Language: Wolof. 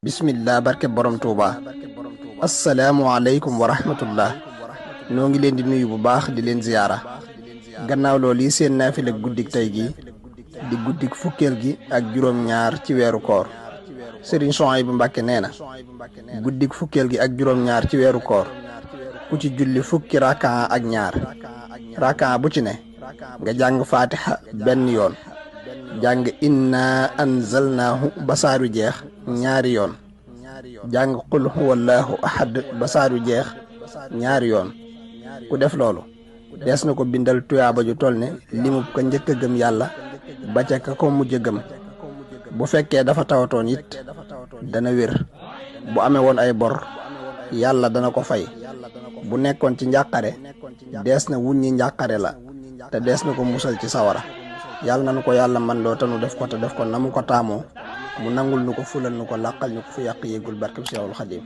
bismillah barke borom Touba asalaamualeykum wa rahmatullah noo ngi leen di nuyu bu baax di leen ziyaara gannaaw loolu yi seen naafila guddik tey gi di guddik fukkeel gi ak juróom-ñaar ci weeru koor Serigne Souhaïbou Mbacké nee na guddik fukkeel gi ak juróom-ñaar ci weeru koor ku ci julli fukki rakaa ak ñaar rakaa bu ci ne nga jàng fatiha benn yoon jàng inna anzalnaahu basaaru jeex ñaari yoon jàng qul huwallahu ahad basaaru jeex ñaari yoon ku def loolu dees na ko bindal tuyaaba ju toll ne limub ko njëkk a gëm yàlla ba ca ka ko mujj a gëm bu fekkee dafa tawatoon it dana wér bu amee woon ay bor yàlla dana ko fay bu nekkoon ci njàqare dees na wuññi njàqare la te dees na ko musal ci sawara yàlla na nu ko yàlla man loo te nu def ko te def ko na mu ko taamoo mu nangul nu ko fulal nu ko làqal ñu ko fi yàq yéegul barkeb Seexul Xadiim